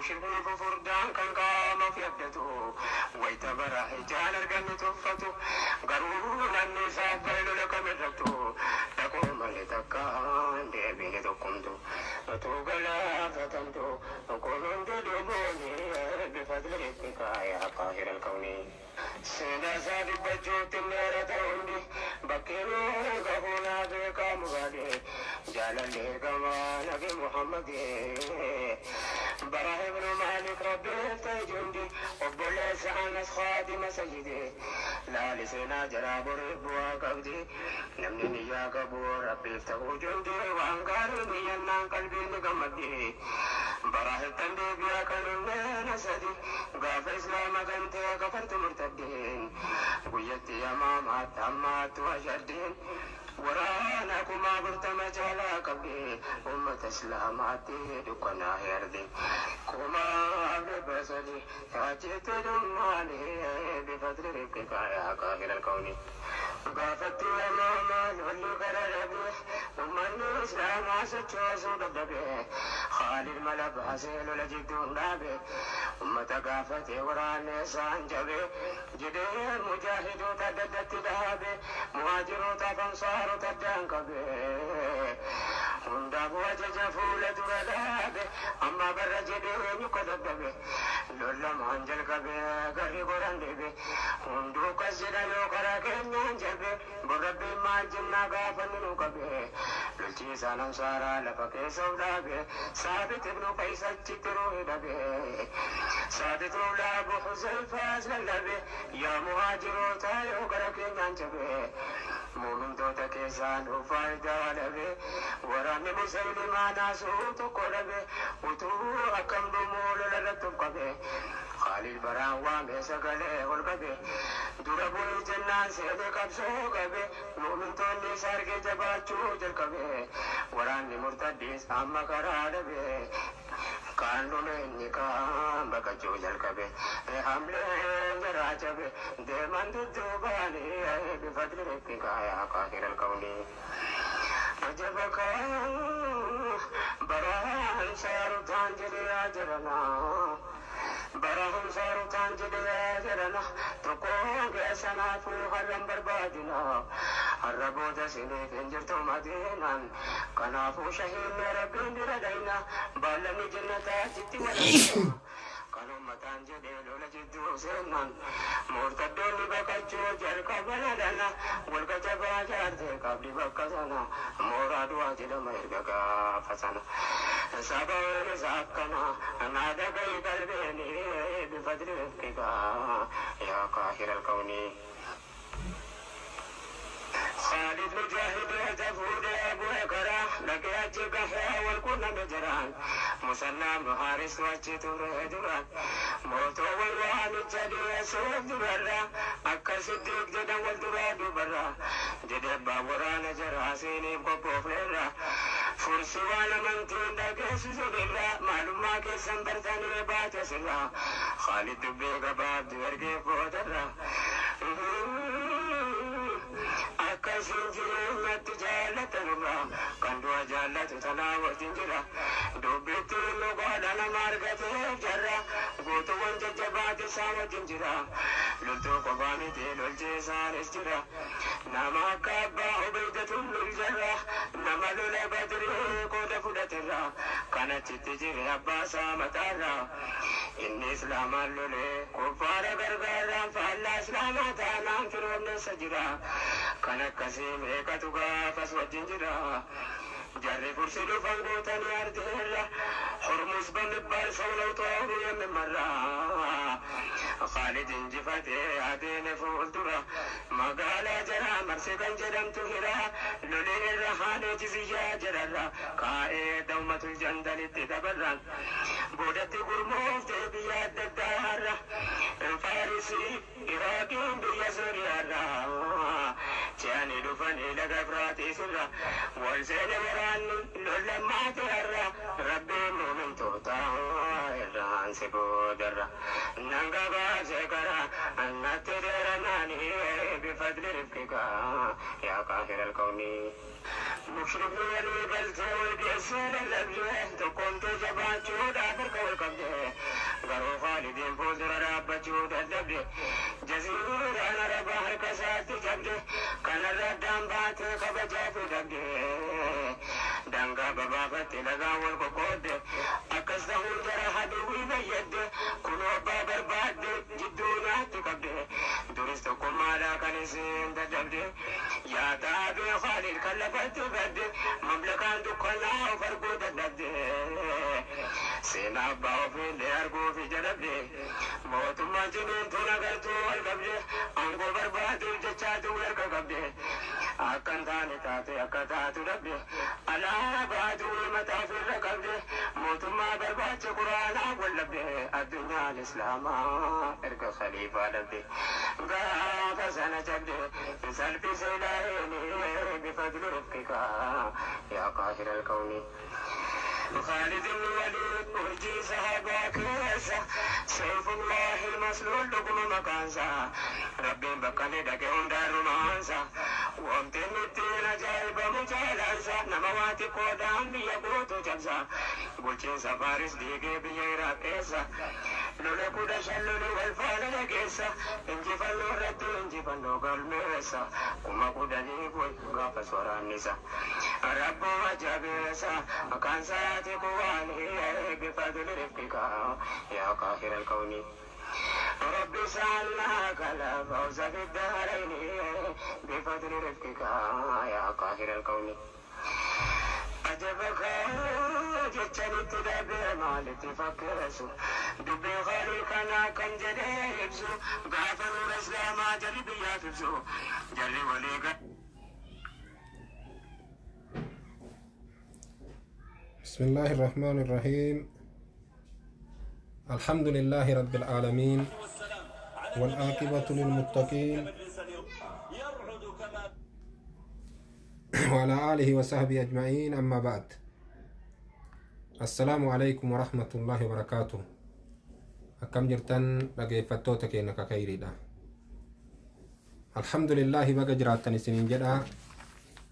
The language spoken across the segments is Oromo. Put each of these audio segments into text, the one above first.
Mushrikni fufurdaan kan qaama ofii abdatu, wayita bara ijaan arganne tuffatu. Garuu namni isaaf bare lola kamirrattu dhaquu malee takka deebiine tokkumtu. Utuu galaafatamtu kun hundi dhuguuni bifadli rabbika yaa qaahiral kawni. Seenaa isaa dubbachuutti meerata hundi bakkee gahuu naa beekaa muraade jaalalli ergamaa Nabi Muhammad. Bara ibnu Maalik rabbiif ta'e jundi obboleessa Anas khaadima sayyidi. Laali seenaa jaraa borii bu'aa qabdi namni niyyaa qabu rabbiif ta'uu jundi waan gaarii niyyannaan qalbiin ni gammaddi. Bara hettan deebi'aa kan hundeena sadi gaafa islaama gantee kafartu murtaddeen guyyatti yamaamaatti ammaattu ashaddeen waraana 40,000 caalaa qabdi ummata islaamaatti dukkanaa herdi 300,000 achitti dhummaani bifadli rabbika yaa qaahiral kawni. Gaafatti yamaamaan lolli gara dhabe ummanni islaamaa sochoosuu dadhabe Khaalid mala baasee lola jidduun dhaabe ummata gaafate waraanne isaan jabe jedhee mujaahidoota adda addatti dhaabe muhaajirootaaf ansaarota addaan qabe hundaafuu ajaja fuula dura dhaabe amma barra jedhee eenyu ka dadhabe lollamaan jalqabe garri goran dhibe hunduu kas jedhan yoo karaa keenyaan jabe borrabbiin maal jennaa gaafanni nu qabe lolchiisaan ansaaraa lafa keessa of dhaabe Saabit ibnu Qays achitti ruuhi dhabe Saabit lola Abu Huzayfaas lallabe yaa muhaajiroota yoo gara keenyaan jabe muumintoota keessaa nuuf faayidaa dhabe waraanni Musaylimaa naasuu tokko dhabe utuu akkam dhumuu lola irratti of qabe Khaalid baraan waamee sagalee ol qabe dura bu'ee jennaan seenee qabsoo qabe muumintoonni isa argee jabaachuu jalqabe waraanni murtaddiis amma karaa dhabe kaan dhume inni kaan baqachuu jalqabe hamleen jaraa cabe deeman dudduubaani bifadli rabbika yaa qaahiral kawni. Ajaba baraan saarutaan jedhee yaa jedhana barahum saarutaan jedhee yaa jedhana tokkoon keessanaafuu har'an barbaadina har'a booda siniif hin jirtu madiinaan kanaafuu shahiinne rabbiin bira dhayna baallamni jannataa achitti walakna kan ummataan jedhee lola jidduu seennan murtaddoonni baqachuu jalqaban alana walqa jabaa jaartee qabdi bakka sana mooraa du'aa jedhama erga gaafa sana saba isa akkana naa dhaga'i qalbeeni bifadli rabbika yaa qaahiral kawni. Khaalid mujaahidoota fuudhee bu'e karaa dhaqee achi gahee wal qunname jiraan musannaa ibnu Haaris achi ture duraan mootoowwan waamicha dhiyeessuuf durarra akka Siddiiq jedhan wal duraa dubarra jedhe abbaan waraana jaraa siiniif qophoofneerra fursi waan amantiin dhageessisu irra maalummaa keessan bartanii baate sirra Khaalid dubbii gabaabduu ergeef boodarra akkasiin jireenyatti jaallatanurra kan du'a jaallatu tanaa wajjin jira dubbitti dhugaadha nama argateef jarra guutuuwwan jajjabaate isaa wajjin jira loltuu qofaa miti lolchiisaanis jira nama akka abbaa Ubaydatuun lol jarra nama lola Badrii qooda fudhaterra kan achitti jire abbaa isaa mataarra inni islaamaan lolee kuffaara gargaarraan faallaa islaamaa taanaan firoomneessa jira kan akkasii meeqatu gaafas wajjin jira jarri fursi dhufan guutanii ardeerra Hormuz በሚባል ሰው ነው ጦሩ የሚመራ Khaalid injifatee adeeme fuuldura magaalaa jaraa marsee kan jedhamtu hira lolee irra haanee jiziyyaa jedharra kaa'ee dawmatul jandalitti dabarraan boodatti gurmooftee biyya adda addaarra Faarisii Iraaqiin biyya Sooriyaarra ce'anii dhufanii laga Efraaxiisirra wal seene waraanni lollammaate har'a rabbiin muumintoota irraan si boodarra nan gabaabsee karaa annatti dheeranaani bifadli rifqika yaa qaahiral kawni. Mushrikni walii galtee wal geessee lallabdee tokkoomtee jabaachuudhaaf harka wal qabdee Qureeshiin fuuldura dhaabbachuu dadhabde. Jaziiraan Arabaa harka isaatti cabde. Kanarra addaan baatee kabajaa fi dhabde. Daangaa babaafatte lagaan wal qoqqoodde. Akkas ta'uun jara haduwwii fayyadde. Kunoo abbaa barbaadde jidduu nyaatti qabde. Duris tokkummaadhaa kan isin dadhabde. Yaa xaabee Khaalid kan lafatti badde. Mamlakaan dukkanaa of arguu dadhabde. Seenaa abbaa ofiillee arguuf ija dhabde. Mootummaan ciniintuun agartuu wal qabde. Aangoo barbaaduuf jechaatu harka qabde. Akka hin taane taate akka taatu dhabde. Alaabaa durii mataa ofirra qabde. Mootummaa barbaacha quraanaa wal dhabde. Addunyaan Islaamaa erga khaliifaa dhabde. Gaafa sana cabde. Salphise ilaaheen bifadli rifqika yaa qaahira alkawni. خالد الوليد urjii sahabaa keessa Seefullahi masluul dhuguma maqaansa Rabbiin bakka inni dhaqe hundaa rumaansa Wanti nutti ajaa'ibamu jaalaansa nama waa xiqqoodhaan biyya guutuu cabsa Bulchiinsa Faaris diigee biyya Iraaq keessa Lola 15 lole wal faana dhageessa Injifannoo irratti injifannoo galmeessa 10,000 wal gaafas waraannisa Rabbuma jabeessa maqaan isaati kuwaani bifadli rifqika yaa qaahira alkawni. رب سألناك الفوز في الدارين بفضل رفقك يا قاهر الكون. أجبك جتني تدبر مالتي فكرسو دبي غالي كان كان جدي يبسو غافر الإسلام جربي يا تبسو جري وليك. بسم الله الرحمن الرحيم. الحمد لله رب العالمين والعاقبة للمتقين وعلى آله وصحبه أجمعين أما بعد. السلام عليكم ورحمة الله وبركاته. أكم جرتن dhaggeeffattoota keenya kakayriidha. الحمد لله baga jiraattan isiniin jedha.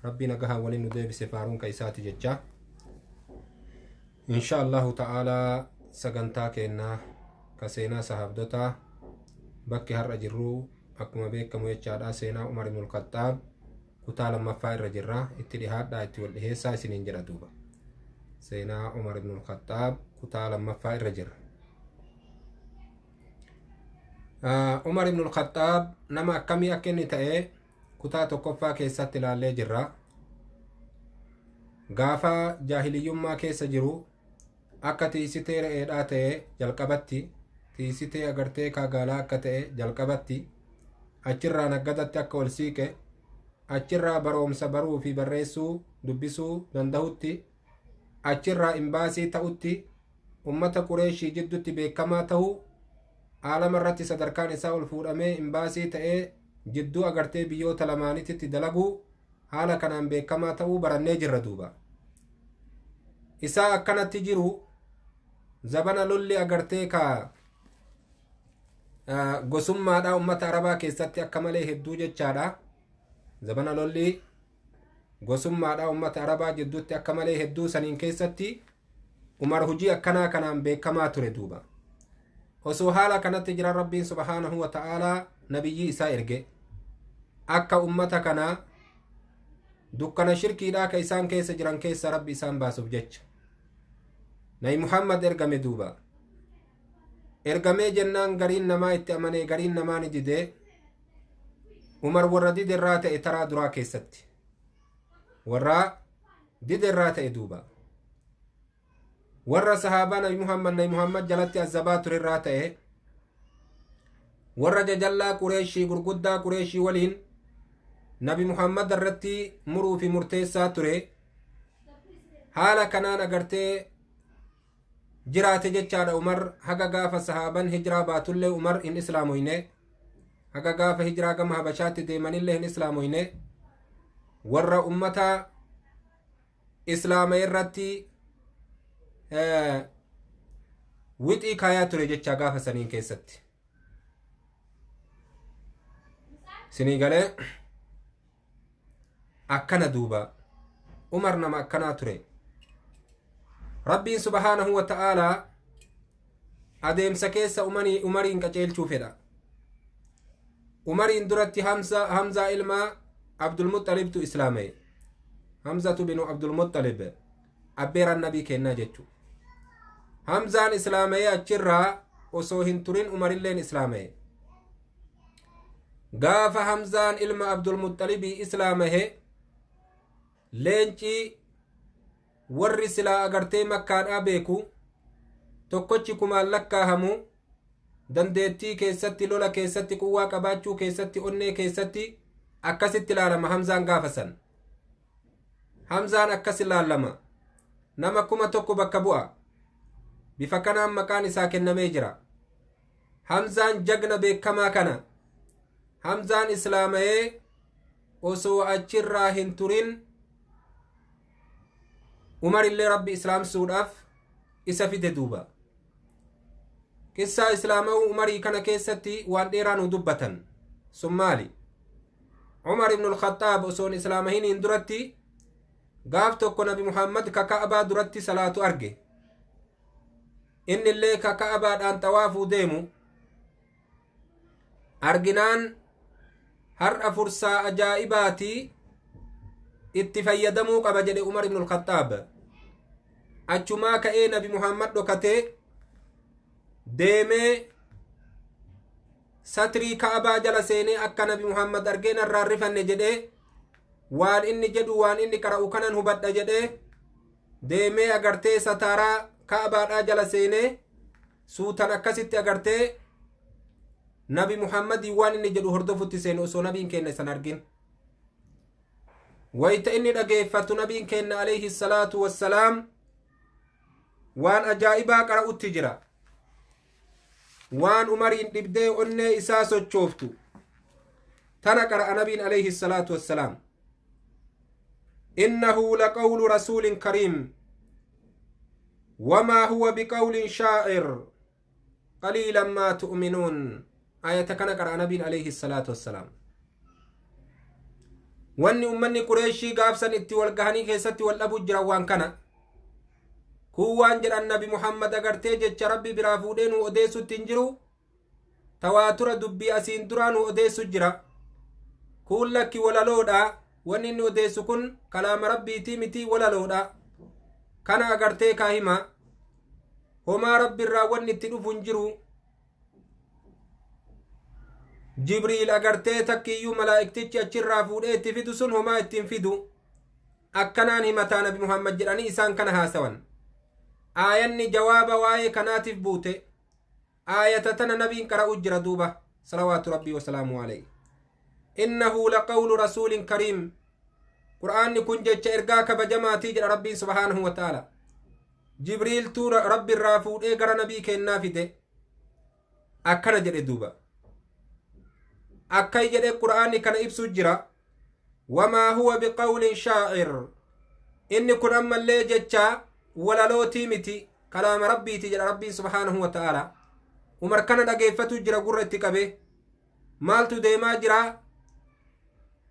Rabbi nagaha waliin nu deebise faaruun ka isaati jecha. إن شاء الله تعالى sagantaa keenya ka seenaa sahaabdotaa bakki har'a jirru akkuma beekamu jechaadha seenaa Umar ibn Khattaab kutaa lammaffaa irra jirra. Itti dhihaadhaa itti wal dhiheessaa isiniin jedha duuba. Seenaa Umar ibn Khattaab kutaa lammaffaa irra jirra. Umar ibn Khattaab nama akkamii akka inni ta'e kutaa tokkoffaa keessatti ilaallee jirra. Gaafa jaahiliyyummaa keessa jiru akka tiisitee re'eedhaa ta'e jalqabatti, tiisitee agartee kaagaalaa akka ta'e jalqabatti, achirraa naggadatti akka ol siiqe, achirraa baroomsa baruu fi barreessuu dubbisuu danda'utti, achirraa imbaasii ta'utti, ummata Qureeshii jidduutti beekamaa ta'uu, aalama irratti sadarkaan isaa ol fuudhamee imbaasii ta'ee jidduu agartee biyyoota lamaanitti dalaguu haala kanaan beekamaa ta'uu barannee jirra duuba. Isaa akkanatti jiru zabana lolli agartee ka gosummaadha ummata Arabaa keessatti akka malee hedduu jechaadha. Zabana lolli gosummaadha ummata Arabaa jidduutti akka malee hedduu saniin keessatti Umar hujii akkanaa kanaan beekamaa ture duuba. Osoo haala kanatti jiran Rabbiin subhaanahu wa ta'aalaa nabiyyii isaa erge akka ummata kanaa dukkana shirkiidhaa ka isaan keessa jiran keessa Rabbi isaan baasuuf jecha. Nabi Muhammad ergame duuba. Ergamee jennaan gariin namaa itti amanee gariin namaa ni didee. Umar warra dide irraa ta'e taraa duraa keessatti. Warra dide irraa ta'e duuba. Warra sahaabaa Nabi Muhammad Nabi Muhammad jalatti azabaa ture irraa ta'e. Warra jajallaa Qureeshii gurguddaa Qureeshii waliin Nabi Muhammad irratti muruu fi murteessaa ture. Haala kanaan agartee jiraate jechaadha Umar haga gaafa sahaaban hijiraa baatullee Umar hin islaamoyne. Haga gaafa hijiraa gama Habashaatti deemanillee hin islaamoyne. Warra ummata islaama irratti wixii kaayaa ture jecha gaafa saniin keessatti. Sinii galee akkana duuba Umar nama akkanaa ture. Rabbiin subhaanahu wa ta'aalaa Adeemsa keessa Umariin qaceelchuu fedha. Umariin duratti Hamzaa ilma Abdulmuxalibtu islaama'e. Hamzatu binu Abdulmuxalib abbeeraan nabii kennaa jechu. Hamzaan islaama'ee achirraa osoo hin turin Umarilleen islaama'e. Gaafa Hamzaan ilma Abdulmuxalibii islaamahe, leencii warri silaa agartee Makkaadhaa beeku tokkochi kumaan lakkaahamu, dandeettii keessatti, lola keessatti, quwwaa qabaachuu keessatti, onnee keessatti akkasitti ilaalama. Hamzaan gaafasan Hamzaan akkas ilaalama, nama 1000 bakka bu'a. Bifa kanaan maqaan isaa kennamee jira. Hamzaan jagna beekamaa kana. Hamzaan islaamayee osoo achirraa hin turin Umarillee Rabbi islaamsuudhaaf isa fide. Duuba qissaa islaama'uu Umarii kana keessatti waan dheeraa nu dubbatan. Sun maali? Umar ibn Alkhaxaab osoon islaamahiniin duratti gaaf tokko Nabi Muhammad ka Ka'abaa duratti salaatu arge. Inni illee ka Ka'abaadhaan xawaafuu deemu arginaan, har'a fursaa ajaa'ibaatii itti fayyadamuu qaba jedhe Umar ibn Alkhaxaab. Achumaa ka'ee Nabi Muhammad dhokatee deemee satrii Ka'abaa jala seenee, akka Nabi Muhammad argee narraan rifanne jedhee, waan inni jedhu, waan inni qara'u kanan hubadha jedhee deemee agartee sataaraa Ka'abaadhaa jala seenee suutan akkasitti agartee Nabi Muhammadii waan inni jedhu hordofutti seene, osoo nabiin kenna isan argin. Wayta inni dhageeffatu, nabiin kenna alayhi salaatu wassalaam waan ajaa'ibaa qara'utti jira, waan Umariin dhibdee onnee isaa sochooftu tana qara'a nabiin alayhi salaatu wassalaam: "إنه لقول رسول كريم وما هو بقول شاعر قليلا ما تؤمنون." آية kana qara'a nabiin alayhi salaatu wassalaam. Wanni ummanni Qureeshii gaafsan itti wal gahanii keessatti wal dhabu jira waan kana. Kun waan jedhan, Nabi Muhammad agartee jecha Rabbi biraa fuudhee nu odeessutti hin jiru, tawaatura dubbii asiin duraa nu odeessu jira. Kun lakki, walaloodha, wanni inni odeessu kun kalaama Rabbiitii miti, walaloodha. Kana agartee kaa hima, homaa Rabbi irraa wanni itti dhufu hin jiru. Jibriil agartee takkiiyyuu malaa'iktichi achirraa fuudhee itti fidu sun homaa ittiin fidu, akkanaan himataa Nabi Muhammad jedhanii isaan kana haasawan. Aayanni jawaaba waa'ee kanaatiif buute aayata tana nabiin qara'u jira duuba, salawaatu Rabbii wasalaamu alayhi: "إنه لقول رسول كريم." Qur'aanni kun jecha ergaa kabajamaatii jedha Rabbiin subhaanahu wa ta'ala. Jibriiltuu Rabbi irraa fuudhee gara nabii kennaa fide akkana jedhe. Duuba akkay jedhe, Qur'aanni kana ibsu jira: "وما هو بقول شاعر." Inni kun ammallee jecha walalootii miti, kalaama Rabbiiti jedha Rabbiin subhaanahu wa ta'ala. Umar kana dhageeffatu jira gurra itti qabe. Maaltu deemaa jira?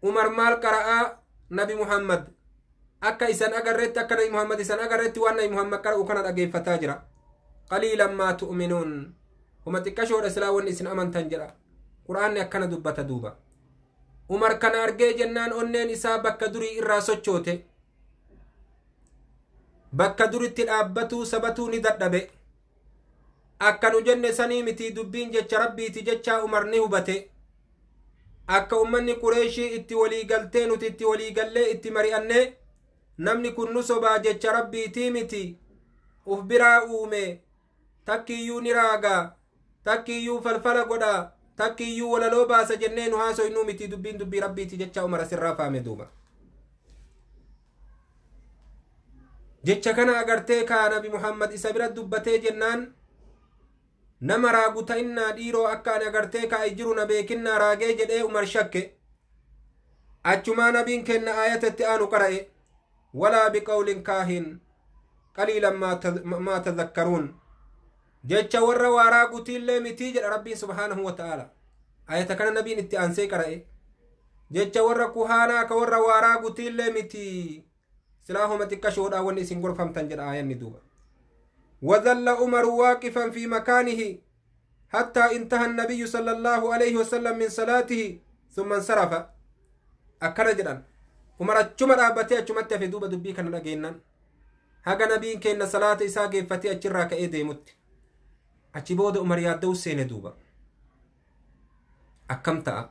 Umar maal qara'aa? Nabi Muhammad akka isan agarretti, akka Nabi Muhammad isan agarretti, waan Nabi Muhammad qara'u kana dhageeffataa jira. "قليلا ما تؤمنون." Huma xiqqashoodha silaa wanni isin amantan jedha. Qur'aanni akkana dubbata. Duuba Umar kana argee jennaan onneen isaa bakka durii irraa sochoote. Bakka duritti dhaabbatuu sabatuu ni dadhabe. Akka nu jenne sanii miti, dubbiin jecha Rabbiiti jechaa Umar ni hubate. Akka ummanni Qureeshii itti walii galtee, nuti itti walii gallee itti mari'annee, namni kun nu sobaa, jecha Rabbiitii miti, uf biraa uume, takkiiyyuu ni raagaa, takkiiyyuu falfala godhaa, takkiiyyuu walaloo baasa jennee nu haasoynuu miti, dubbiin dubbii Rabbiiti jecha Umar asirraa faame. Duuba jecha kana agartee kaa Nabi Muhammad isa bira dubbatee jennaan, nama raagu ta'innaa dhiiroo, akka ani agartee kaa'e jiru na beekinnaa raagee jedhee Umar shakke. Achumaa nabiin kenna aayata itti aanu qara'e: "ولا بقول كاهن قليلا ما تذكرون." Jecha warra waa raagutiillee mitii jedha Rabbiin subhaanahu wa ta'aala. Ayata kana nabiin itti aansee qara'e. Jecha warra kuhaanaa ka warra waa raagutiillee miti, silaa homa xiqqashoodhaa wanni isin gorfamtan jedha aayanni. Duuba وظل عمر واقفا في مكانه حتى انتهى النبي صلى الله عليه وسلم من صلاته ثم انصرف. أكنا جدًا عمر أجمع رابطة أجمع تفيدوب دبي كان لجينا haga nabiin kenna salaata isaa geeffatee achirraa ka'ee deemutti. Achi booda Umar yaadda'u seene duuba. Akkam ta'a?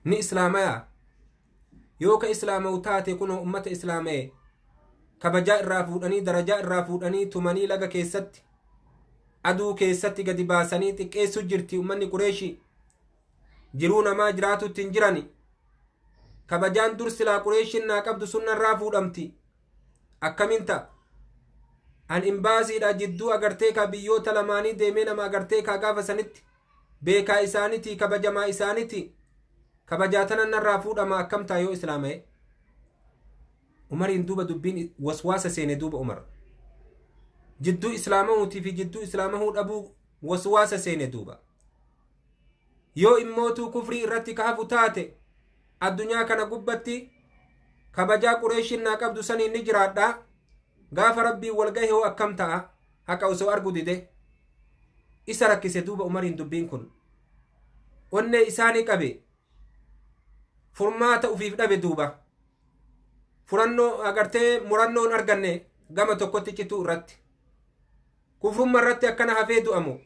Ni islaamayaa? Yoo ka islaama'u taate kunoo ummata islaama'e kabajaa irraa fuudhanii darajaa irraa fuudhanii tumanii laga keessatti aduu keessatti gadi baasanii xiqqeessu jirti ummanni Qureeshii. Jiruu namaa jiraatutti hin jirani. Kabajaan dur silaa Qureeshiin naa qabdu sunnarraa fuudhamti. Akkamin ta'a? An imbaasiidha jidduu agartee ka biyyoota lamaanii deemee nama agartee ka gaafa sanitti beekaa isaaniiti kabajamaa isaaniiti kabajaa tanan narraa fuudhama akkam ta'a yoo islaama'e? Umariin duuba dubbiin waswaasa seene duuba Umar. Jidduu islaamahuutii fi jidduu islaamahuu dhabuu waswaasa seene duuba. Yoo immootuu kufrii irratti ka hafu taate addunyaa kana gubbatti kabajaa Qureeshiin naa qabdu saniin ni jiraadha. Gaafa rabbiin wal gahe hoo akkam ta'a? Haqa osoo argu dide. Isa rakkise duuba Umariin dubbiin kun. Onnee isaanii qabe. Furmaata ufiif dhabe duuba. Furannoo agartee murannoon arganne gama tokkotti cituu irratti. Kufrumma irratti akkana hafee du'amu.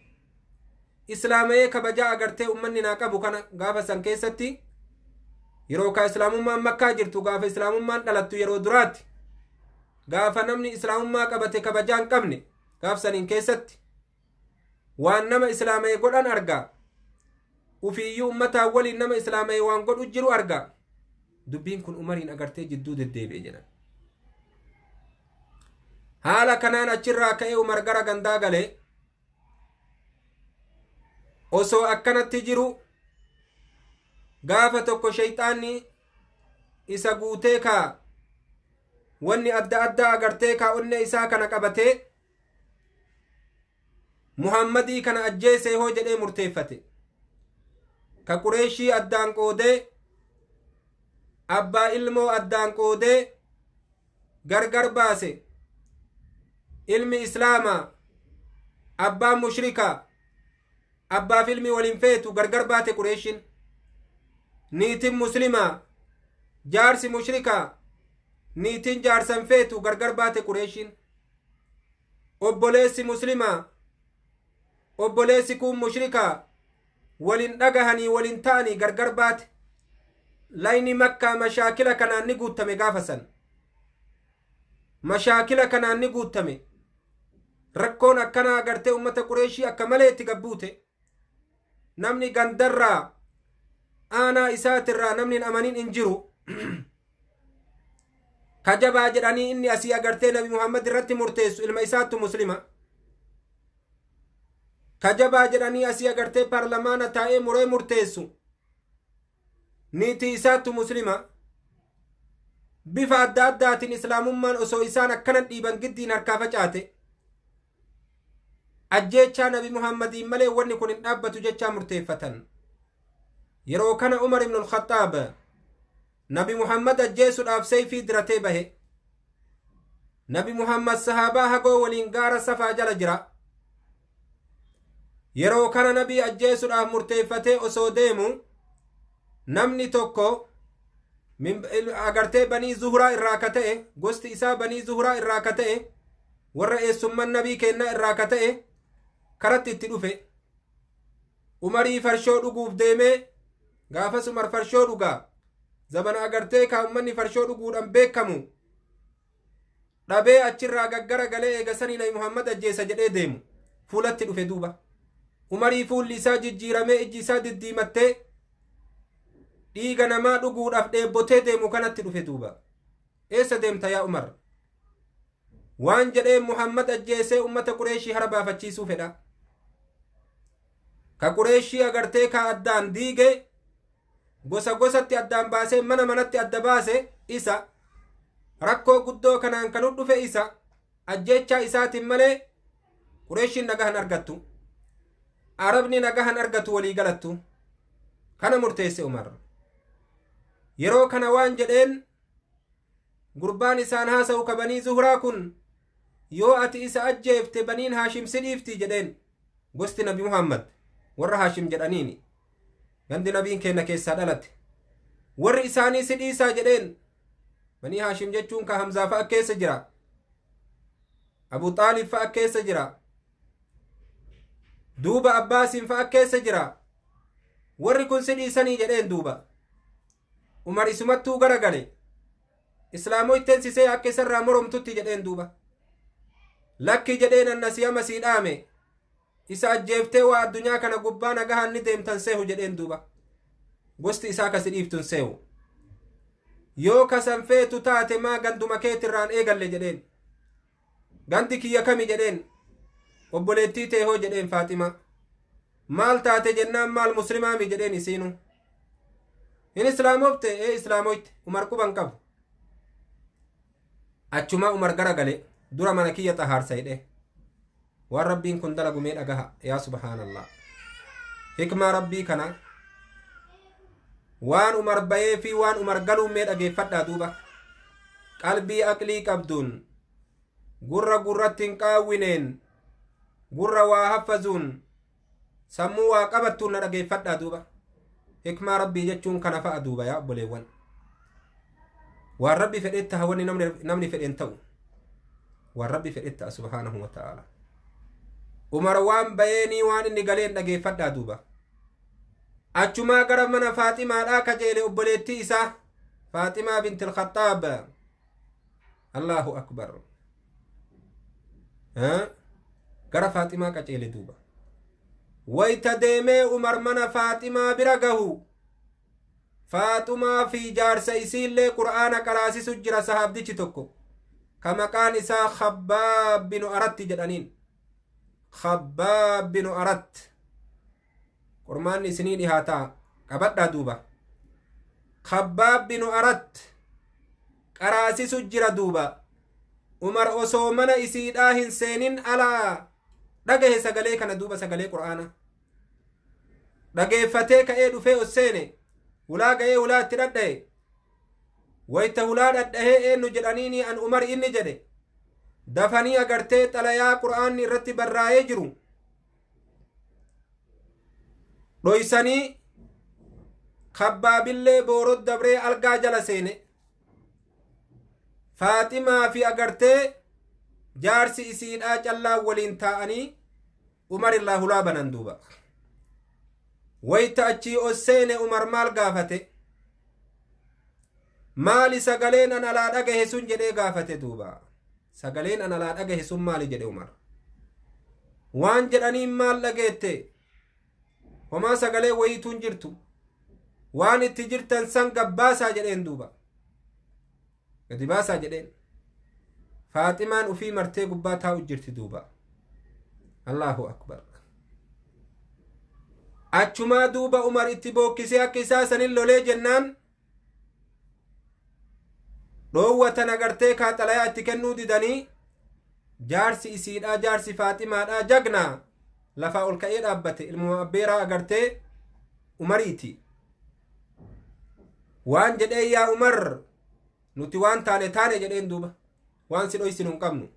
Islaamayee kabajaa agartee ummanni naa qabu kana gaafa san keessatti yeroo ka islaamummaan makkaa jirtu gaafa islaamummaan dhalattu yeroo duraatti gaafa namni islaamummaa qabate kabajaa hin qabne gaaf saniin keessatti waan nama islaamayee godhan argaa. Ufiiyyuu ummataa waliin nama islaamayee waan godhu jiru argaa. Dubbiin kun Umariin agartee jidduu deddeebi'e jedhan. Haala kanaan achirraa ka'ee Umar gara gandaa galee osoo akkanatti jiru gaafa tokko shayxaanni isa guutee kaa wanni adda addaa agartee kaa onnee isaa kana qabatee Muhammadii kana ajjeesee hoo jedhee murteeffate. Ka Qureeshii addaan qoodee abbaa ilmoo addaan qoodee gargar baase. Ilmi islaamaa abbaan mushrikaa abbaaf ilmi waliin feetu gargar baate Qureeshiin. Niitiin muslimaa jaarsi mushrikaa niitiin jaarsan feetu gargar baate Qureeshiin. Obboleessi muslimaa obboleessi kun mushrikaa waliin dhagahanii waliin ta'anii gargar baate. Layni makkaa mashaakila kanaan ni guuttame gaafa san. Mashaakila kanaan ni guuttame. Rakkoon akkanaa agartee ummata Qureeshii akka malee itti gabbuute. Namni gandarraa aanaa isaatirraa namni hin amanin hin jiru. Kajabaa jedhanii inni asii agartee Nabi Muhammad irratti murteessu ilma isaattu muslima. Kajabaa jedhanii asii agartee paarlamaana taa'ee muree murteessu niitii isaattu muslima. Bifa adda addaatiin islaamummaan osoo isaan akkana dhiiban giddiin harkaa facaate. Ajjeechaa Nabi Muhammadiin malee wanni kun hin dhaabbatu jechaa murteeffatan. Yeroo kana Umar ibn al-Khattaab Nabi Muhammad ajjeesuudhaaf seeyfii diratee bahe. Nabi Muhammad sahaabaa hagoo waliin gaara safaa jala jira. Yeroo kana nabii ajjeesuudhaaf murteeffatee osoo deemu namni tokko agartee banii Zuhuraa irraa ka ta'e gosti isaa banii Zuhuraa irraa ka ta'e warra eessumman nabii kennaa irraa ka ta'e karatti itti dhufe. Umarii farshoo dhuguuf deemee gaafas Umar farshoo dhugaa zabana agartee ka ummanni farshoo dhuguudhaan beekamu dhabee achirraa gaggara galee eegasanii Nabi Muhammad ajjeesa jedhee deemu fuulatti dhufe duuba. Umarii fuulli isaa jijjiiramee ijji isaa diddiimattee dhiiga namaa dhuguudhaaf dheebbotee deemu kanatti dhufe duuba. Eessa deemta yaa Umar? Waan jedhee Muhammad ajjeesee ummata Qureeshii hara baafachiisuu fedha. Ka Qureeshii agartee ka addaan diige gosa gosatti addaan baasee mana manatti adda baase isa. Rakkoo guddoo kanaan kan dhufe isa. Ajjeechaa isaatiin malee Qureeshiin nagahan argattu. Arabni nagahan argatu walii galattu. Kana murteesse Umar. Yeroo kana waan jedheen gurbaan isaan haasa'u ka banii Zuhuraa kun Yoo ati isa ajjeefte baniin Haashim si dhiifti jedheen. Gosti Nabi Muhammad warra Haashim jedhaniini, gandi nabiin keenna keessaa dhalate, warri isaanii si dhiisaa jedheen. Banii Haashim jechuun ka Hamzaa fa'a keessa jira, Abu Xaalib fa'a keessa jira, duuba Abbaasiin fa'a keessa jira. Warri kun si dhiisanii jedheen duuba. Umar isumattuu gara gale. Islaamoyteen sisee akka isarraa moromtutti jedheen duuba. Lakki jedheen, annasiyama sii dhaame, isa ajjeeftee waa addunyaa kana gubbaa nagahaan ni deemtan seehu jedheen duuba. Gosti isaa kasi dhiiftun seehu. Yoo kasan feetu taate maa ganduma keetirraan eegalle jedheen. Gandi kiyya kami jedheen. Obboleettii teehoo jedheen, Faaxima. Maal taate jennaan, maal muslimaami jedheen isiinu. Hin islaamofte? Ee, islaamoyte. Umar quban qabu. Achumaa Umar gara gale, dura mana kiyya xahaarsa jedhe. Waan Rabbiin kun dalagu mee dhagaha. Yaa subhaanallah, hikmaa Rabbii kana, waan Umar bayee fi waan Umar galuun mee dhageeffadhaa duuba. Qalbii aqlii qabduun, gurra gurratti hin qaawwineen, gurra waa haffazuun, sammuu waa qabattuun na dhageeffadhaa duuba. Hikmaa Rabbii jechuun kana fa'a duuba. Yaa obboleewwan, waan Rabbi fedhetti hawanni namni fedhen ta'u, waan Rabbi fedhetti ta'a subhaanahu wa ta'ala. Umar waan bayeenii waan inni galeen dhageeffadhaa duuba. Achumaa gara mana Faaximaadhaa kajeele, obboleettii isaa Faaximaa bintil Khaxaab. Allahu akbar! Gara Faaximaa qaceele duuba. Wayta deemee Umar mana Faaximaa bira gahu, Faaxumaa fi jaarsa isiillee Qur'aana qaraasisu jira sahaabdichi tokko ka maqaan isaa Khabbaab binu Aratti jedhaniin. Khabbaab binu Arat. Qormaanni isinii dhihaataa, qabadhaa duuba. Khabbaab binu Arat qaraasisu jira duuba. Umar osoo mana isiidhaa hin seenin alaa dhagahe sagalee kana duuba. Sagalee Qur'aana dhageeffatee ka'ee dhufee os seene. Hulaa ga'ee hulaa itti dhadhaye. Wayta hulaa dhadhahee, eenyu jedhaniini, an Umar inni jedhe. Dafanii agartee xalayaa Qur'aanni irratti barraa'ee jiru dhoysanii, Kabbaabillee boorot dabree algaa jala seene. Faaximaa fi agartee jaarsi isiidhaa callaa waliin taa'anii Umar irraa hulaa banan duuba. Wayta achii os seene, Umar maal gaafate? Maali sagaleen an alaa dhagahe sun jedhee gaafate duuba. Sagaleen an alaa dhagahe sun maali jedhe Umar. Waan jedhaniin, maal dhageette? Homaa sagalee wayiituun jirtu. Waan itti jirtan san gabbaasaa jedheen duuba. Gadi baasaa jedheen. Faaximaan ufii martee gubbaa taa'u jirti duuba. Allahu akbar! Achumaa duuba Umar itti bookkisee akka isaa sanin lolee jennaan, dhoowwatan agartee kaa xalayaa itti kennuu didanii. Jaarsi isiidhaa, jaarsi Faaximaadhaa, jagnaa lafaa ol ka'ee dhaabbate. Ilmuma abbeeraa agartee Umariiti. Waan jedhee, yaa Umar, nuti waan taane taane jedheen duuba. Waan si dhoysinu hin qabnu.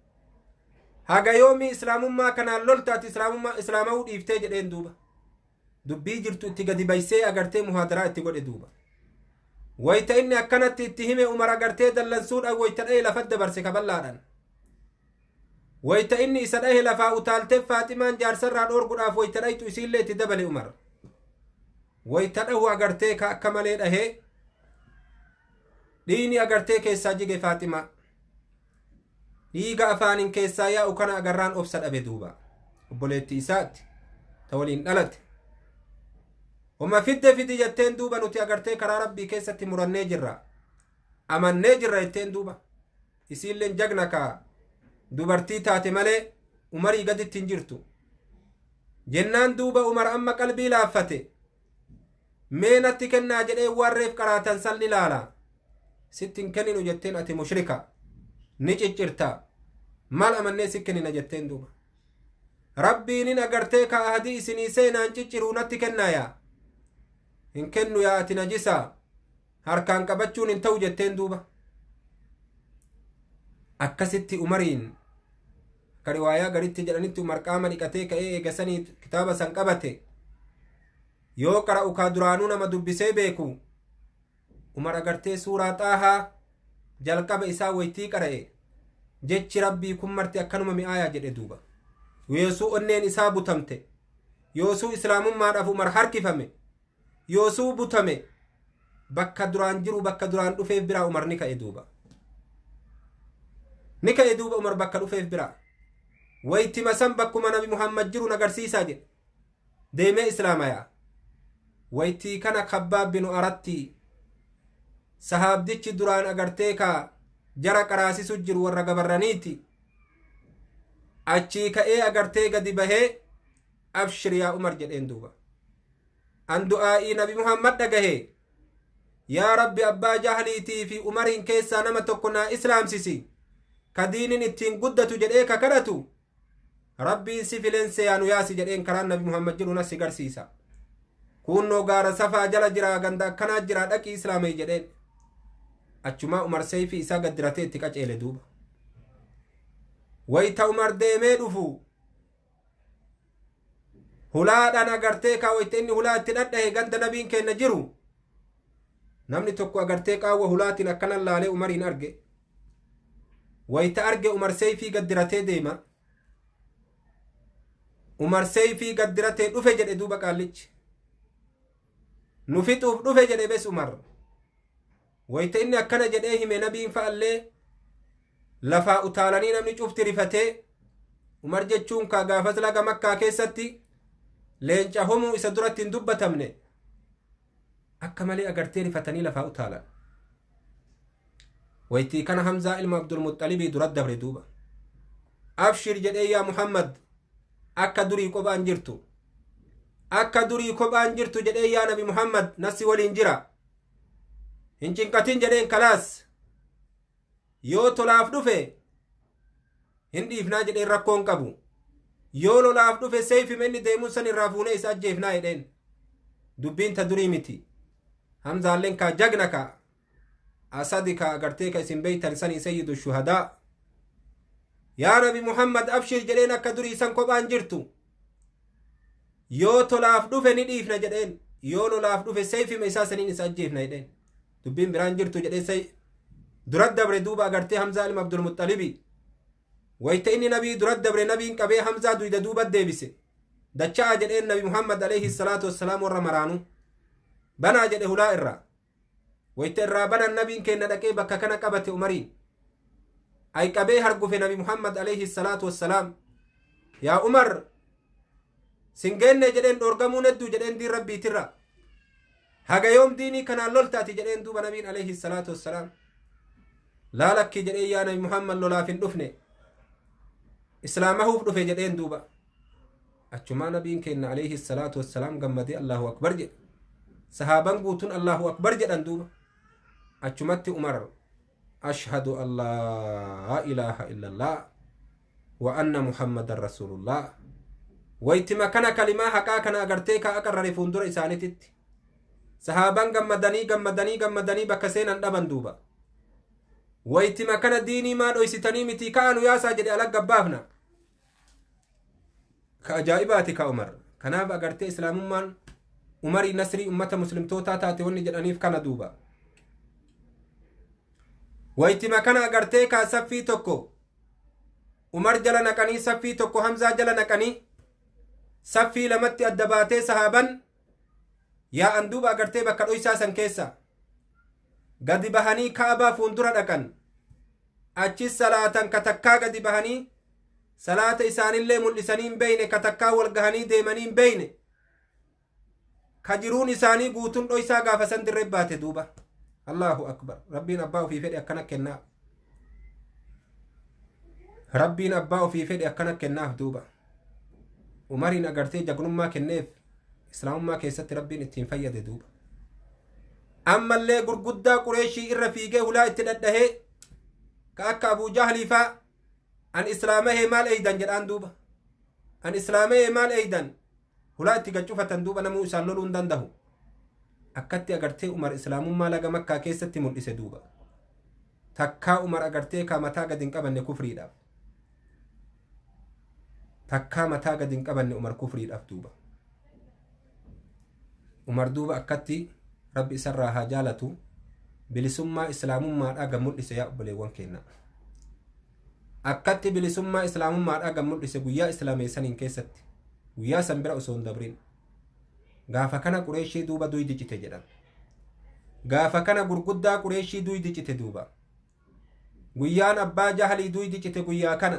Haga yoomii islaamummaa kanaan loltaati islaamummaa islaama'uu dhiiftee jedheen duuba. Dubbii jirtu itti gadi baysee agartee muhaadaraa itti godhe duuba. Wayta inni akkanatti itti hime, Umar agartee dallansuudhaan wayta dhahe lafa dabarse kaballaadhaan. Wayta inni isa dhahe lafaa utaaltee Faaximaan jaarsarraa dhoorguudhaaf wayta dhayxu, isiillee itti dabale Umar. Wayta dhahu agartee ka akka malee dhahee dhiini agartee keessaa jige Faaximaa. Dhiiga afaaniin keessaa yaa'u kana agarraan obsa dhabe duuba. Obboleettii isaatti ta waliin dhalate. Homa fidde fidi jetteen duuba. Nuti agartee karaa Rabbii keessatti murannee jirra, amannee jirra jetteen duuba. Isiilleen jagna kaa dubartii taate malee Umarii gaditti hin jirtu. Jennaan duuba Umar amma qalbii laaffate. Mee natti kennaa jedhee, waan reef qaraatan san ilaala. Sitti hin kenninu jetteen. Ati mushrika ni ciccirta, maal amannee si kennina jetteen duuba. Rabbiinin agartee ka ahadii isinii seenaan cicciruu natti kennaaya. Hin kennu yaa, ati najisaa, harkaan qabachuun hin ta'u jetteen duuba. Akkasitti Umariin Akka riwaayaa garitti jedhanitti Umar qaama dhiqatee ka'ee eegasanii kitaaba san qabate. Yoo qara'u kaa duraanuu nama dubbisee beeku. Umar agartee suuraa Xaahaa jalqaba isaa waytii qara'e. Jechi Rabbii kun marti akkanuma mi'aayaa jedhe duuba. Yoosuu onneen isaa butamte. Yoosuu islaamummaadhaaf Umar harkifame. Yoosuu butame. Bakka duraan jiru bakka duraan dhufeef biraa Umar ni ka'e duuba. Ni ka'e duuba Umar bakka dhufeef biraa. Waytima san bakkuma Nabi Muhammad jiru nagarsiisaa jedhe. Deemee islaamayaa. Waytii kana Kabbaab binu Aratti sahaabdichi duraan agartee ka jara qaraasisu jiru warra gabarraniiti. Achii ka'ee agartee gadi bahee abshir yaa Umar jedheen duuba. An du'aa'ii Nabi Muhammad dhagahee yaa Rabbi abbaa jahliitii fi Umariin keessaa nama tokko naa islaamsisi ka diinin ittiin guddatu jedhee ka kadhatu Rabbiin si filense yaa nu yaasi jedheen karaan Nabi Muhammad jiru nas si garsiisa. Kunnoo gaara safaa jala jiraa ganda akkanaa jiraa dhaqii islaamee jedheen. Achumaa Umar seeyfii isaa gaddiratee itti qaceele duuba. Wayta Umar deemee dhufu hulaadhaan agartee kaa wayta inni hulaa itti dhadhahe ganda nabiin kenna jiru namni tokko agartee qaawwa hulaatiin akkanan laalee Umariin arge. Wayta arge Umar seeyfii gaddiratee deema. Umar seeyfii gaddiratee dhufe jedhe duuba qaallichi. Nu fixuuf dhufe jedhe bes Umar. Wayta inni akkana jedhee hime nabiin fa'allee lafaa utaalanii namni cufti rifatee Umar jechuun kaa gaafas laga Makkaa keessatti leenca homuu isa duratti hin dubbatamne akka malee agartee rifatanii lafaa utaalan. Waytii kana Hamzaa ilma Abdulmuxxalibii dura dabre duuba. Abshir jedhee yaa Muhammad akka durii kophaan jirtu. Akka durii kophaan jirtu jedhee yaa Nabi Muhammad nasi waliin jira. Hin cinqatin jedheen kalaas. Yoo tolaaf dhufe hin dhiifnaa jedheen rakkoon qabu. Yoo lolaaf dhufe seeyfime inni deemuun san irraa fuunee isa ajjeefnaa jedheen. Dubbiin ta durii miti. Hamzaalleen kaa jagna kaa. Asadi kaa agartee ka isin beeytan sanii sayyidu shuhadaa. Yaa Nabi Muhammad abshir jedheen akka durii san kophaan jirtu. Yoo tolaaf dhufe ni dhiifna jedheen. Yoo lolaaf dhufe seeyfime isaa saniin isa ajjeefna jedheen. Dubbiin biraan jirtu jedhee dura dabre duuba agartee Hamzaa ilma Abdulmuxxalibii. Wayta inni nabii dura dabre nabiin qabee Hamzaa duyda duuba deebise. Dacha'aa jedheen Nabi Muhammad alayhi salaatu wassalaam warra maraanu. Banaa jedhe hulaa irraa. Wayta irraa banan nabiin kenna dhaqee bakka kana qabate Umariin. Ay qabee hargufe Nabi Muhammad alayhi salaatu wassalaam. Yaa Umar singeenne jedheen dhoorgamuun hedduu jedheen diin rabbiitirra. Haga yoom diinii kanaan loltaati jedheen duuba nabiin alayhi salaatu wassalaam. Laa lakkii jedheen yaa Nabi Muhammad lolaaf hin dhufne. Islaamahuuf dhufe jedheen duuba. Achumaa nabiin kenna alayhi salaatu wassalaam gammadee Allahu akbar jedhe. Sahaaban guutuun Allahu akbar jedhan duuba. Achumatti Umar ashhadu an laa ilaaha illallah wa anna Muhammadan rasuulullah. Waytima kana kalimaa haqaa kana agartee kaa aqarrare fuuldura isaaniititti. Sahaaban gammadanii gammadanii gammadanii bakka seenan dhaban duuba. Waytima kana diinii maa dhoysitanii miti ka'anu yaasaa jedhe ala gabbaafna. Ka ajaa'ibaati ka Umar. Kanaaf agartee islaamummaan Umarii nasrii ummata muslimtootaa taate wanni jedhaniif kana duuba. Waytima kana agartee kaa saffii tokko Umar jala naqanii saffii tokko Hamzaa jala naqanii saffii lamatti adda baatee sahaaban yaa'an duuba agartee bakka dhoysaa san keessa gadi bahanii Kaabaa fuuldura dhaqan. Achis salaatan katakkaa gadi bahanii salaata isaanillee mul'isanii hin beeyne katakkaa wal gahanii deemanii hin beeyne. Ka jiruun isaanii guutuun dhoysaa gaafa san dirree baate duuba. Allahu akbar. Rabbiin abbaa ofii fedhe akkana kennaaf. Rabbiin abbaa ofii fedhe akkana kennaaf duuba. Umariin agartee jagnummaa kenneef islaamummaa keessatti Rabbiin ittiin fayyade duuba. Ammallee gurguddaa Qureeshii irra fiigee hulaa itti dhadhahee ka akka Abuu Jahlii faa an islaamahee maal eeydan jedhaan duuba. An islaamahee maal eeydan hulaa itti gaccufatan duuba namuu isaan loluu hin danda'u. Akkatti agartee Umar islaamummaa laga Makkaa keessatti mul'ise duuba. Takkaa Umar agartee kaa mataa gadi hin qabanne kufriidhaaf. Takkaa mataa gadi hin qabanne Umar kufriidhaaf duuba. Umar duuba akkatti rabbi isarraa haa jaalatu bilisummaa islaamummaadhaa gad mul'ise yaa obboleewwan keenya. Akkatti bilisummaa islaamummaadhaa gad mul'ise guyyaa islaameessaniin keessatti guyyaa san bira osoo hin dabrin. Gaafa kana Qureeshii duuba duydi cite jedhan. Gaafa kana gurguddaa Qureeshii duydi cite duuba. Guyyaan abbaa Jahalii duydi cite guyyaa kana.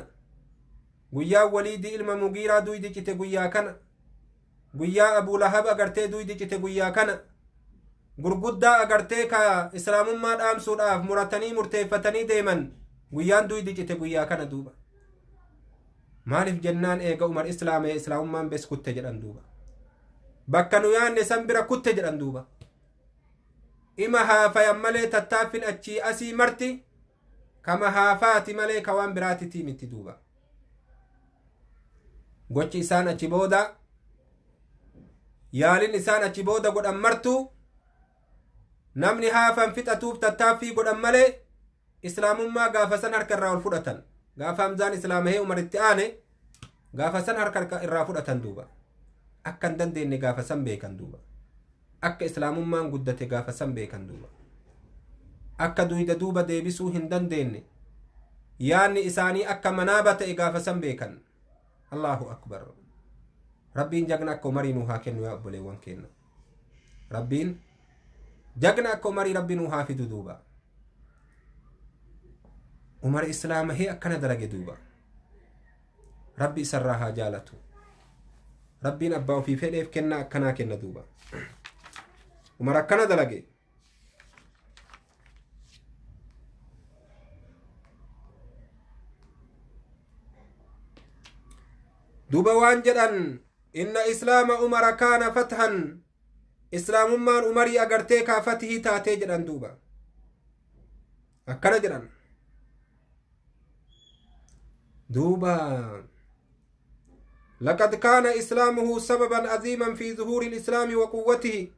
Guyyaan Waliidii ilma Mugiiraa duydi cite guyyaa kana. Guyyaa Abuu Lahab agartee duydi cite guyyaa kana. Gurguddaa agartee ka islaamummaa dhaamsuudhaaf muratanii murteeffatanii deeman guyyaan duydi cite guyyaa kana duuba. Maaliif jennaan eega Umar islaamee islaamummaan bes kutte jedhan duuba. Bakka nu yaanne san bira kutte jedhan duuba. Ima haafayan malee tattaaffin achii asii marti kama haafaati malee ka waan biraatitii miti duuba. Gochi isaan achi booda yaalin isaan achi booda godhan martuu namni haafan fixatuuf tattaaffii godhan malee islaamummaa gaafa san harka irraa ol fudhatan. Gaafa Hamzaan islaamahee Umaritti aane gaafa san harka irraa fudhatan duuba. Akka hin dandeenye gaafa san beekan duuba. Akka islaamummaan guddate gaafa san beekan duuba. Akka duyda duuba deebisuu hin dandeenye yaanni isaanii akka manaaba ta'e gaafa san beekan. Allahu akbar. Rabbiin jagna akka Umarii nuu haa kennu yaa obboleewwan keenya. Rabbiin jagna akka Umarii rabbi nuu haa fidu duuba. Umar islaamahee akkana dalage duuba. Rabbi isarraa haa jaalatu. Rabbiin abbaa ofii fedheef kennaa akkanaa kenna duuba. Umar akkana dalage. Duuba waan jedhan inna islaama Umara kaana fathan islaamummaan Umarii agartee kaa fatihii taatee jedhan duuba. Akkana jedhan. Duuba لقد كان إسلامه سببا عظيما في ظهور الإسلام وقوته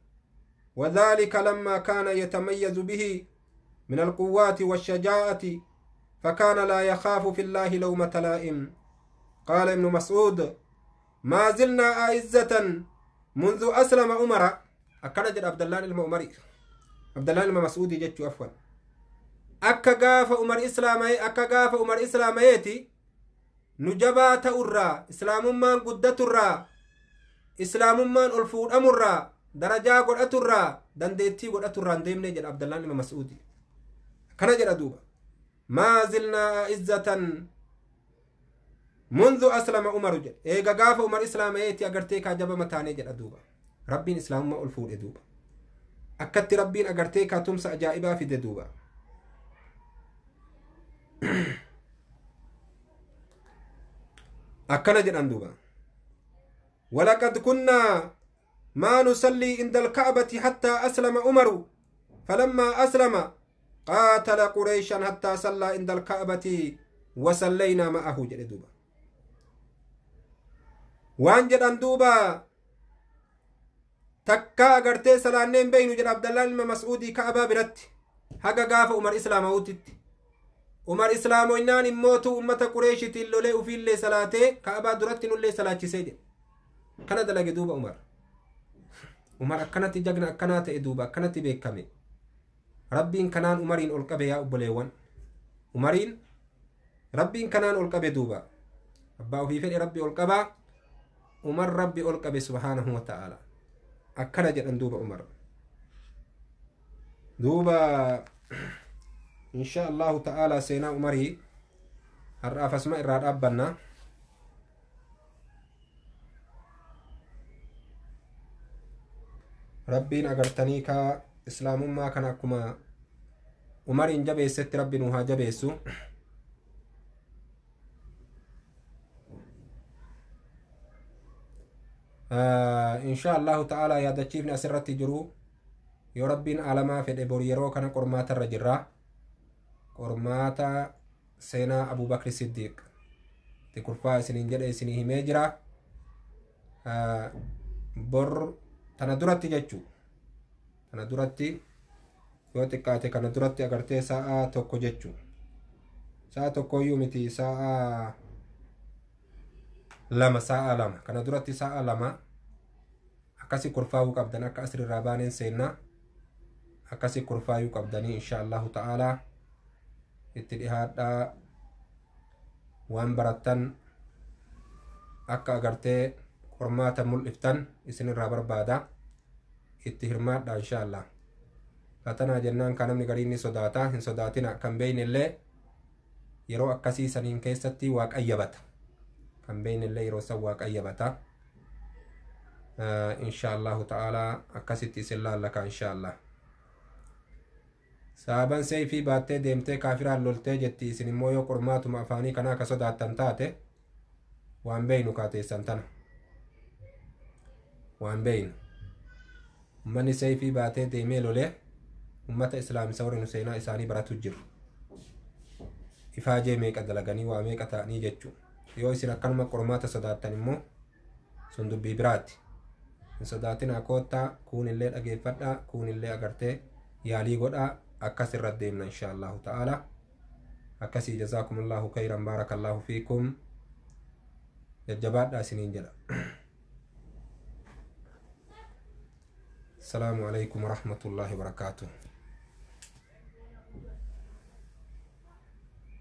وذلك لما كان يتميز به من القوات والشجاعة فكان لا يخاف في الله لومة لائم. قال ابن مسعود ما زلنا أعزة منذ أسلم عمر. أكرج عبد الله المعمري عبد الله المسعود جت عفوا أكا غاف عمر إسلامي أكا غاف عمر إسلاميتي نجبا تأرى إسلام من قدة الرا إسلام من ألفور أمرا درجة قد أترى دندتي قد أترى ندم نجد عبد الله المسعودي كان جد دوبا ما زلنا أعزة منذ أسلم عمر جد إيجا غاف عمر إسلاميتي أجرتي كجبا متاني جد دوبا ربين إسلام ما ألفور دوبا أكدت ربين أجرتي كتمس أجائبا في دوبا. أكنا جدًا دوبا ولقد كنا ما نصلي عند الكعبة حتى أسلم عمر فلما أسلم قاتل قريشا حتى صلى عند الكعبة وصلينا معه جد دوبا. وان جدًا دوبا تكا أغرتي سلانين بينو جد عبد الله المسعودي كعبة برت حقا غاف عمر إسلام أوتت Umar islaamoynaan immootu ummata Qureeshitiin lolee ufiillee salaatee Ka'abaa duratti nullee salaachisee jedhe. Kana dalage duuba Umar. Umar akkanatti jagna akkanaa ta'e duuba akkanatti beekame. Rabbiin kanaan Umariin ol qabe yaa obboleewwan. Umariin Rabbiin kanaan ol qabe duuba. Abbaa ofii fedhe Rabbi ol qabaa. Umar Rabbi ol qabe subhaanahu wa ta'ala. Akkana jedhan duuba Umar. Duuba إن شاء الله تعالى سينا عمري هرأف اسماء الراد أبنا ربين أغرتنيكا إسلام ما كان أكما عمر إن جبه ست ربي نوها جبه سو إن شاء الله تعالى يا دتشيفنا سرتي جرو يا ربين على ما في الإبوريرو كان قرمات الرجرة qormaata seenaa Abubakri Siddiq itti kurfaa isiniin jedhe isinii himee jira. Bor tana duratti jechuu tana duratti yoo xiqqaate kana duratti agartee sa'a tokko jechuu sa'a tokkoyyuu miti sa'a 2 sa'a 2 kana duratti sa'a 2 akkasi kurfaa'uu qabdan akka asirraa baaneen seennaa akkasi kurfaayuu qabdanii insha Allahu ta'aalaa itti dhihaadhaa waan barattan akka agartee qormaata mul'iftan isinirraa barbaada itti hirmaadha insha Allah fatanaa jennaan kan namni gariin ni sodaata hin sodaatina kan beeynillee yeroo akkasii saniin keessatti waa qayyabata kan beeynillee yeroo san waa qayyabata insha Allahu ta'aalaa akkasitti isin laallaka insha Allah saaban seeyfii baattee deemtee kaafiraan loltee jetti isin immoo yoo qormaatuma afaanii kanaa ka sodaattan taate waan beeynu kaateessan tana waan beeynu ummanni seeyfii baatee deemee lolee ummata islaamisa warri nu seenaa isaanii baratu jiru ifaajee meeqa dalaganii waa meeqa ta'anii jechuu yoo isin akkanuma qormaata sodaattan immoo sun dubbii biraati hin sodaatinaa koottaa kuunillee dhageeffadhaa kuunillee agartee yaalii godhaa akkas irra deemna insha allahu ta'ala akkasii jazaakumullahu khayran baarakallahu fiikum jajjabaadhaa isiniin jedha السلام عليكم ورحمة الله وبركاته.